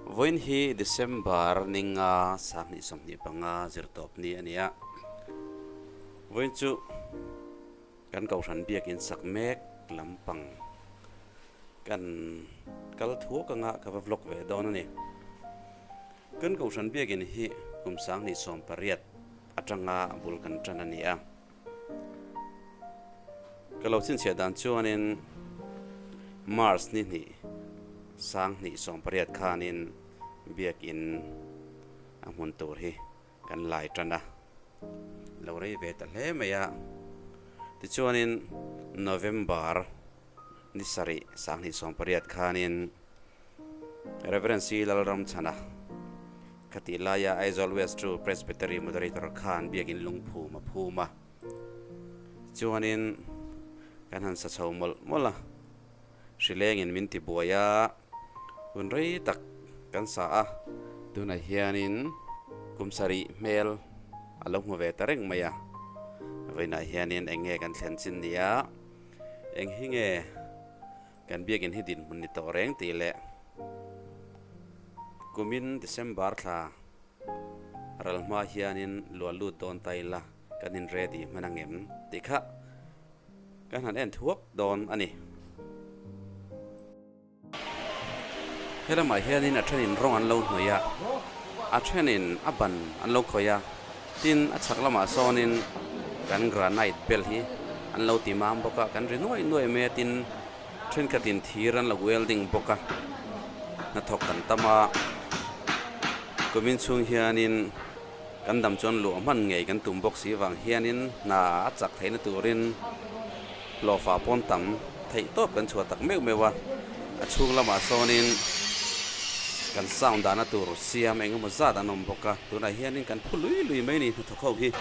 Vawiin hi December ninga sanghnih 25 zirtawp ni a ni a. Vawiin chu kan kohhran biakin sak mek lampang kan kal thuak anga ka va vlog ve dawn a ni. Kan kohhran biakin hi kum 2018 atanga bul kan tan a ni a. Ka lo chhinchhiah dan chuanin March ni hnih 2018 khanin biakin a hmun tur hi kan lai tan a, lo rei ve ta hle mai a. Tichuanin November ni sarih 2018 khanin Reverend C Lalramchhana khatih laia Aizawl West True Presbytery Moderator khan biakin lungphum a phum a. Chuanin kan han sa chho mawlh mawlh a, hrilengin min ti buai a, hun rei tak kan sa a, tunah hianin kum sarih hmel a lo hmu ve ta reng mai a, vawiinah hianin eng nge kan thlen chin nia, eng hi nge kan biakin hi dinhmun ni tawh reng tih leh kumin December thla ral hma hianin luah lut dawn ta ila kan in ready hman ang em tih kha kan han en thuak dawn a ni. Helamah hianin a thenin rawng an lo hnawih a, a thenin a ban an lo khawih a, tin a chhak lamah sawnin kan granite bel hi an lo ti mam bawk a, kan ri nuaih nuaih mai a, tin thenkhatin thir an lo welding bawk a, hnathawk kan tam a, kumin chhung hianin kan dam chuan luah hman ngei kan tum bawk si vang hianin hna a chak theihna turin hlawhfa pawn tam theih tawp kan chhuah tak meuh meuh a, a chhung lamah sawnin kan sound dahna tur siam eng emaw zat an awm bawk a, tunah hianin kan phu lui lui mai ni hnathawk ho hi.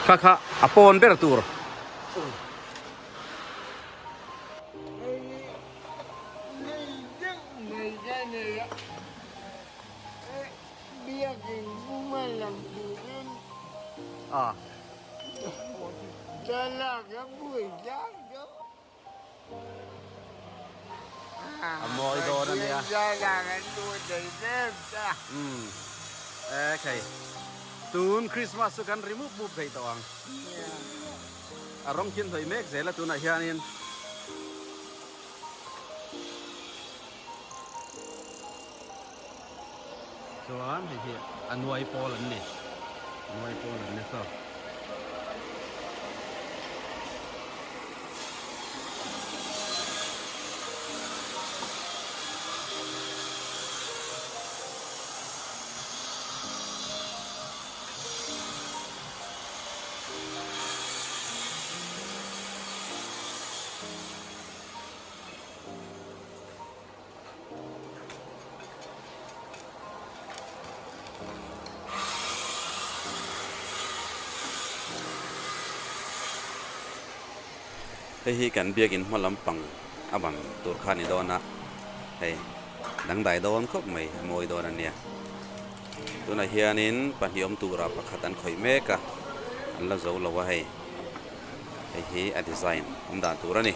Kha kha a pawn ber tur. A. A mawi dawn a nia. Umm okay. Tun Christmas chu kan ri mup mup thei tawh ang. A rawng khin hnawih mek zel a tunah hianin. Chuan hei hi a nuai pawl an ni. Nuai pawl an ni saw. Hei hi kan biakin hma lampang a ban tur kha a ni dawn a, hei dangdai dawn khawp mai a mawi dawn a nia. Tunah hianin pahnih awm turah pakhat an khawih mek a, an la zo lo a hei. Hei hi a design awm dan tur a ni.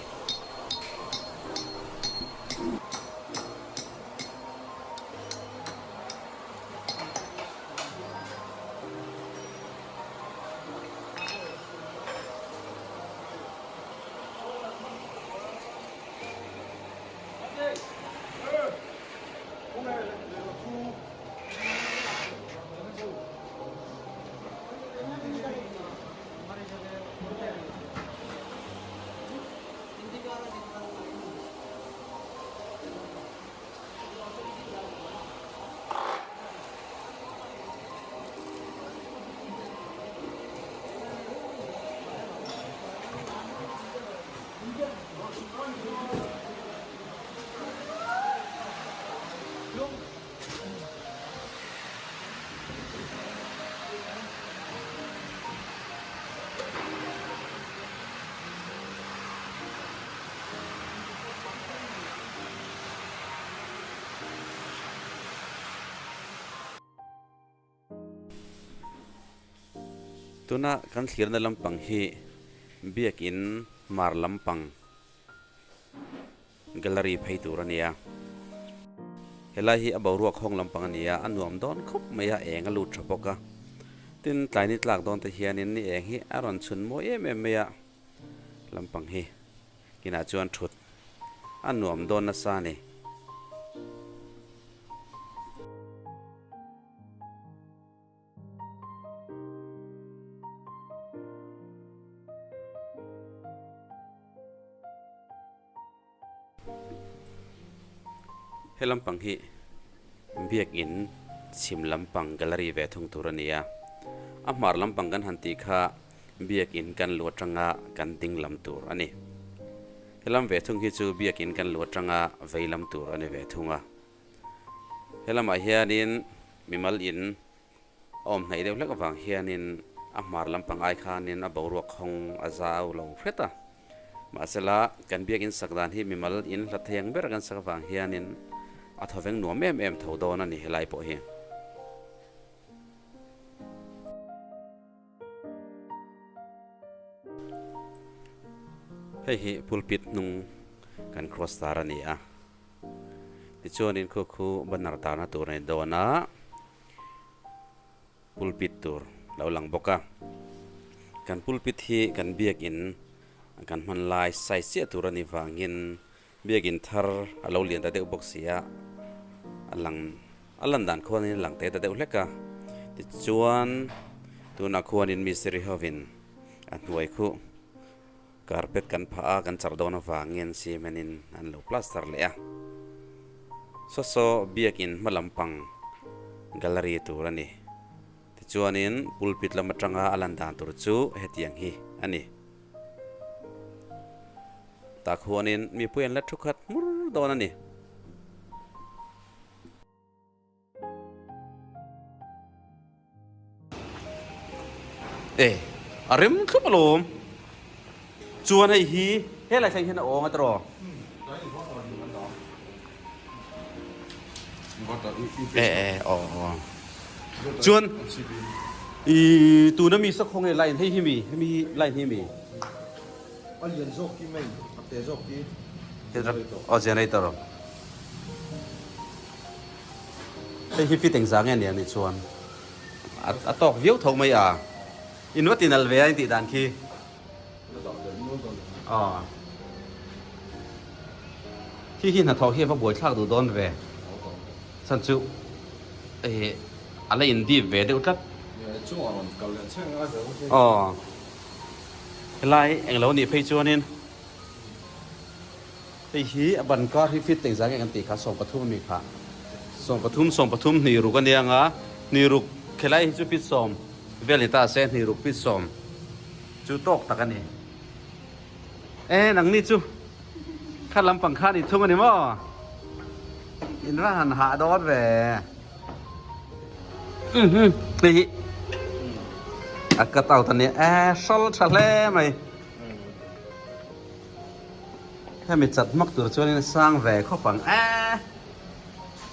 Tuna kan thlirna lampang hi biakin hmar lampang gallery phei tur a ni a. Helai hi a boruak hawng lampang a ni a, a nuam dawn khawp mai a, eng a lut tha bawk a. Tin, tlai ni tlak dawn te hianin ni eng hi a rawn chhun mawi em em mai a lampang hi. Kinah chuan thut a nuam dawn nasa a ni. He lampang hi biakin chhim lampang gallery ve thung tur a ni a, a hmar lampang kan han tih kha biakin kan lu atanga kan ding lam tur a ni. He lam ve thung hi chu biakin kan lu atanga vei lam tur a ni ve thung a. He lamah hianin mimal in a awm hnaih deuh hlek avang hianin a hmar lampang ai khanin a boruak hawng a zau lo hret a. Mahsela, kan biakin sak dan hi mimal in hla thei ang ber kan sak avang hianin a thawveng nuam em em tho dawn a ni helai pawh hi. Hei hi pulpit hnung kan cross tar a ni a. Tichuanin khu khu banner tarna tur a ni dawn a, pulpit tur lo lang bawk a. Kan pulpit hi kan biakin kan hman lai size chiah tur a nih vangin biakin thar a lo lian ta deuh bawk si a, a lang a lan dan khuanin a lang te ta deuh hlek a. Tichuan tunah khuanin mistiri hovin a hnuai khuh. Carpet kan phah a, kan charh dawn avangin cement in an lo plaster leh a. Saw saw biakin hma lampang gallery tur a ni. Tichuanin pulpit lam atanga a lan dan tur chu hetiang hi a ni. Tah khuanin mipui an la thu khat hmur dawn a ni. E a rem thlup alawm chuan hei hi helai thleng hian a awng a tiraw e e aw aw chuan i tuna mi sakhaw nge line hei hi mi hemi hi line hi mi a lian zawk hi main a te zawk hi aw generator Hei hi fit engzah nge nia nih chuan a tawk viau tho mai a, in va ti nalh ve a in tih dan khi. Aw khi hi hnathawh hi a va buaithlak duh dawn ve chhan chu eh a la in dip ve deuh tlat. Aw helai englo nih phei chuanin. Hei hi a ban kar hi fit engzah nge kan tih kha 13 a mi kha 13 13 hnih ruk a nia anga hnih ruk khelai hi chu fit sawm vel ni ta se hnih ruk fit sawm chu tawk tak a ni e nangni chu kha lampang kha ni thung a ni maw in va han hah dawn ve hei hi a cut out a nia e hral tha hle mai. Hemi chat hmak tur chuanin a sang ve khawp ang e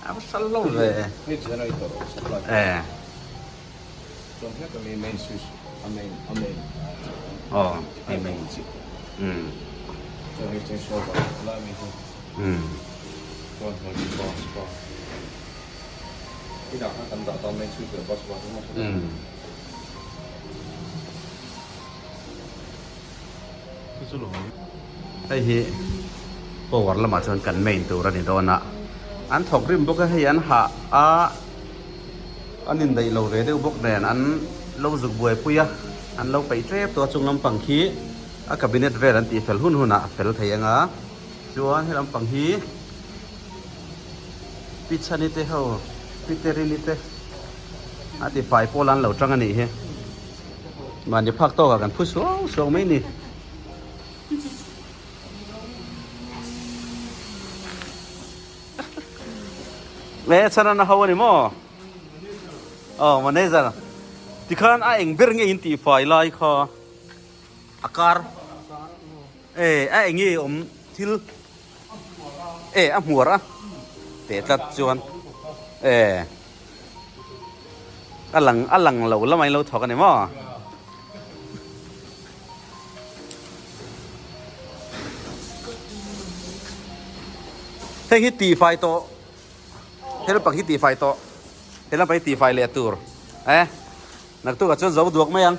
a va hral lo ve. Hei generator aw supply. E. Chuan hlek ami main switch a main a main. Aw a main. Um. Chuan hei change over lai mi hi. Um. Chuan hei hi bus bar. I dah khan kan dah ta main switch leh bus bar hi maw. Um. Hei hi power lamah chuan kan main tur a ni dawn a, an thawk rim bawk a, hei an hah a, an indaih lo ve deuh bawk nen an lo zuk buaipui a, an lo peih tep tawh a chung lampang khi a cabinet vel an tih fel hun hunah a fel thei ang a, chuan he lampang hi pi chhani te ho pi terini te a ti fai pawl an lo tang a nih hi. Mahni phak tawkah kan phu suau suau mai ni. E chhan an ho ani maw? Oh manager. Tikhan a eng ber nge in tih fai lai kha a kar e a eng nge awm thil e a hmuar a teh tlat chuan e. A lang a lang lo lamah in lo thawk a ni maw? Hei hi tihfai tawh he lampang hi tihfai tawh he lampang hi tihfai leh tur eh naktukah chuan zo duak mai ang.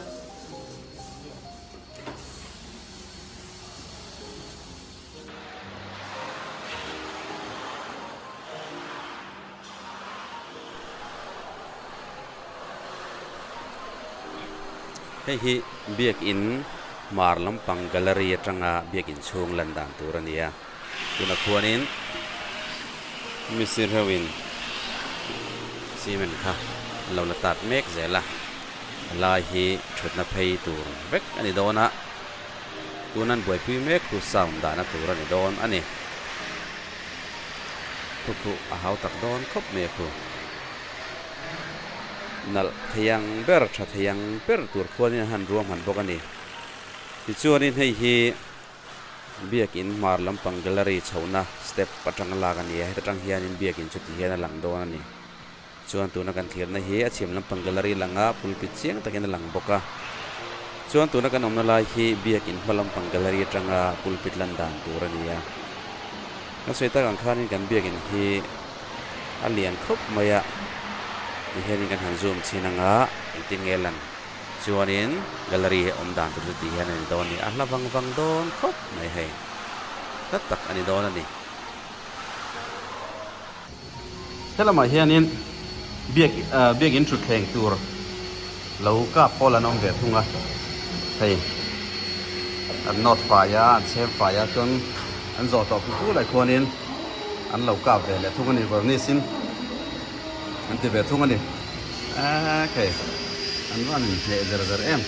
Hei hi biakin hmar lampang gallery atanga biakin chhung lan dan tur a ni a, tunah khuanin mistiri hoin cement kha an lo la tat mek zel a, a lai hi thutna phei tur vek a ni dawn a, tuna an buaipui mek khu sound dahna tur a ni dawn a ni. Thu khuh a hau tak dawn khawp mai a khu. Nalh thei ang ber, tha thei ang ber tur khuanin an han ruahman bawk a ni. Tichuanin hei hi Biakin hmar lampang gallery chhohna step atanga lak a ni a, heta tang hianin Biakin chu ti hian a lang dawn a ni. Chuan tuna kan thlirna hi a chhim lampang gallery langa pulpit chiang takin a lang bawk a. Chuan tuna kan awmna lai hi Biakin hma lampang gallery atanga pulpit lan dan tur a ni a. Kan sawi tak ang khanin kan Biakin hi a lian khawp mai a, ti hianin kan han zoom chhin anga engtin nge lan chuanin gallery hi awm dan tur chu ti hian a ni dawn a ni. A hla vang vang dawn khawp mai hei, hla tak a ni dawn a ni. Helamah hianin biak biakin thutthleng tur lo kap pawl an awm ve thung a, hei an nawt fai a, an chhem fai a chuan an zawh tawh phu lai khuanin an lo kap ve leh thung a ni varnish in an ti ve thung a ni okay an van inhneh zer zer em.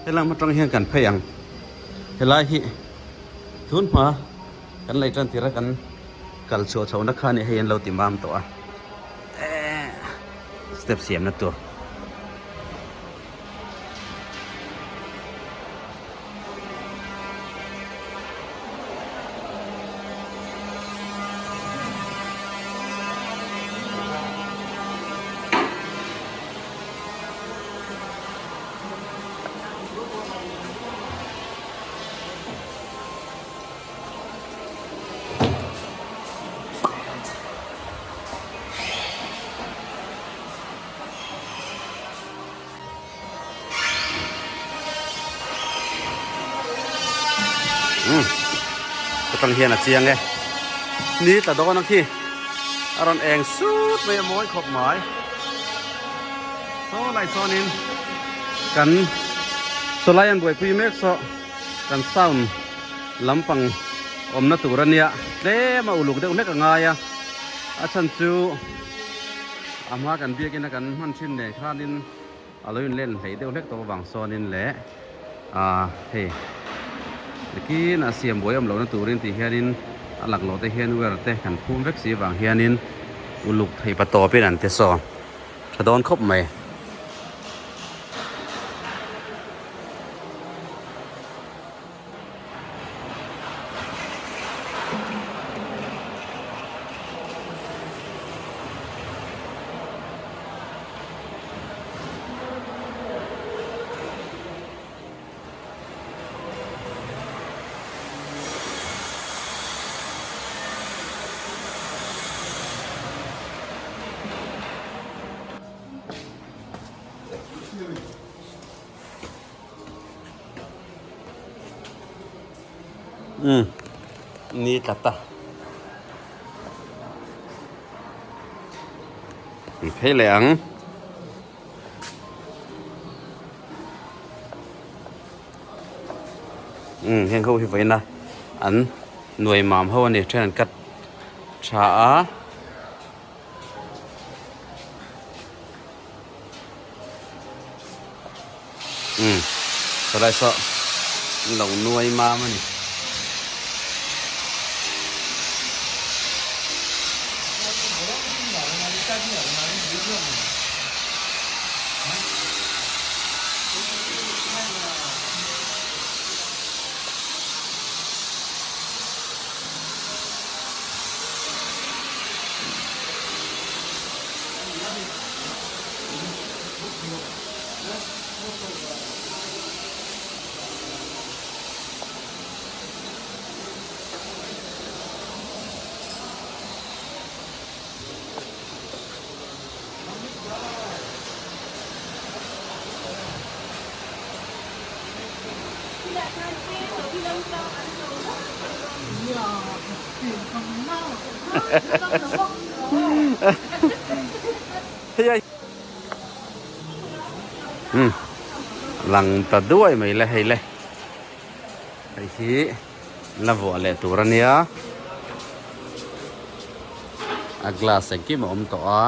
Helam atang hian kan phei ang helai hi tun hma kan lei tan tir a kan kal chhuah chho na kha ni hei an lo ti mam tawh a eh step siam na tur. Umm ka tang hian a chiang e ni tla dawn a khi a rawn eng sut mai a mawi khawp mai saw lai chuanin kan sawlai an buaipui mek saw kan sound lampang awmna tur a nia tlem a uluk deuh hlek a ngai a a chhan chu a hma kan biakin a kan hman thin nen khanin A lo in len hleih deuh hlek tawh avang sawnin leh ah hei nikin a siam buai awm lohna turin tih hianin a laklawh te hian wire te kan phum vek si avang hianin uluk thei pa tawpin an ti saw tha dawn khawp mai. Umm ni tla ta ni phei leh ang umm heng ho hi vawiin a an nuai mam ho a ni then an cut tha a. Umm chulai saw an lo nuai mam a ni. Umm lang ta duai mai le hei le hei hi la vuah leh tur a nia a glass engkim a awm tawh a.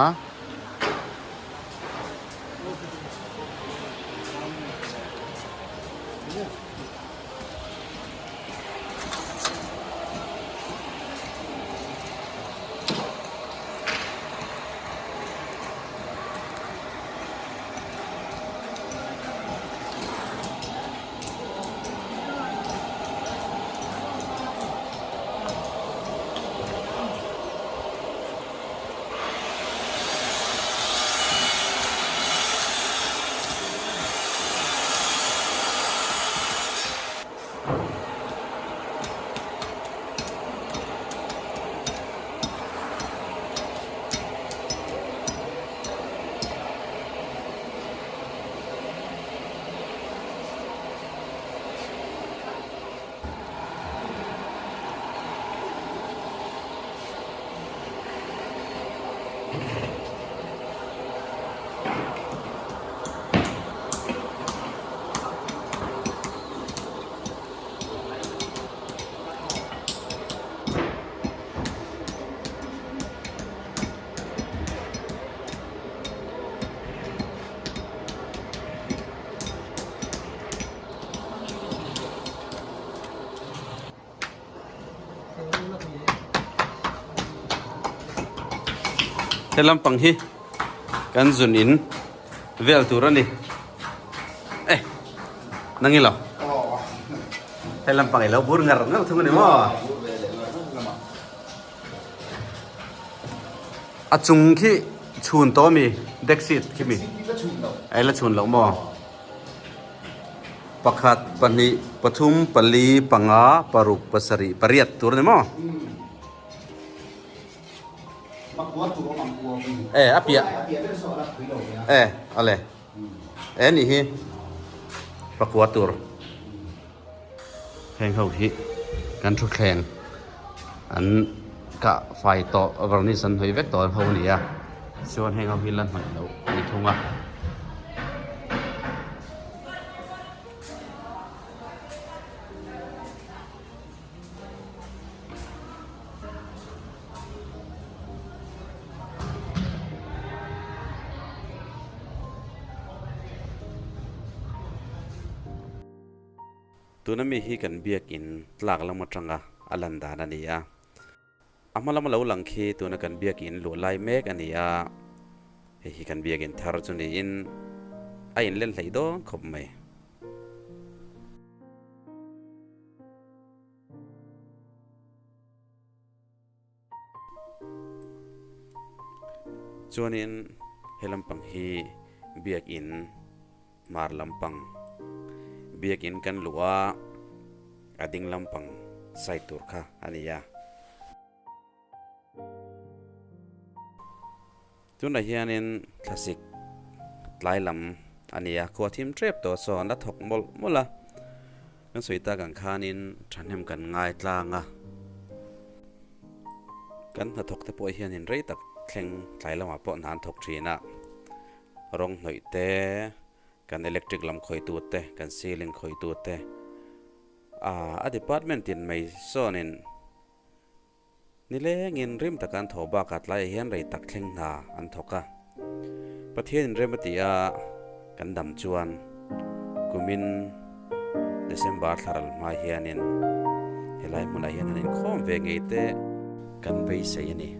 He lampang hi kan zun in vel tur a ni e nang ilo he lampang i lo bur ngar ngar thung a ni maw a chung khi chhun tawh a mi deck seat khi mi a la chhun loh maw. Pakhat, pahnih, pathum, pali, panga, paruk, pasarih, pariat tur a ni maw? E a piah e a le e nih hi pakua tur heng ho hi kan thutthleng an kah fai tawh varnish an hnawih vek tawh ho a ni a chuan heng ho hi la hnawih loh a ni thung a. Tuna mi hi kan biakin tlak lam atanga a lan dan a ni a. A hma lama lo lang khi tuna kan biakin luh lai mek a ni a, hei hi kan biakin thar chu niin a inlen hleih dawn khawp mai. Chuanin he lampang hi biakin hmar lampang biakin kan luh a, a ding lampang side tur kha a ni a. Tunah hianin thlasik tlai lam a ni a, khua thim tep tawh sawn la thawk mawlh mawlh a, kan sawi tak ang khanin thahnem kan ngai tlang a, kan hnathawk te pawh hianin rei tak thleng tlai lamah pawh hna an thawk thin a, rawng hnawih te, kan electric lam khawitu te, kan ceiling khawitu te, ah a department tin mai sawnin. Nilengin rim taka an thawh bakah tlaiah hian rei tak thleng hna an thawk a. Pathianin rem a ti a, kan dam chuan kumin December thlaral hma hianin helai hmunah hian han inkhawm ve ngei te kan beisei a ni.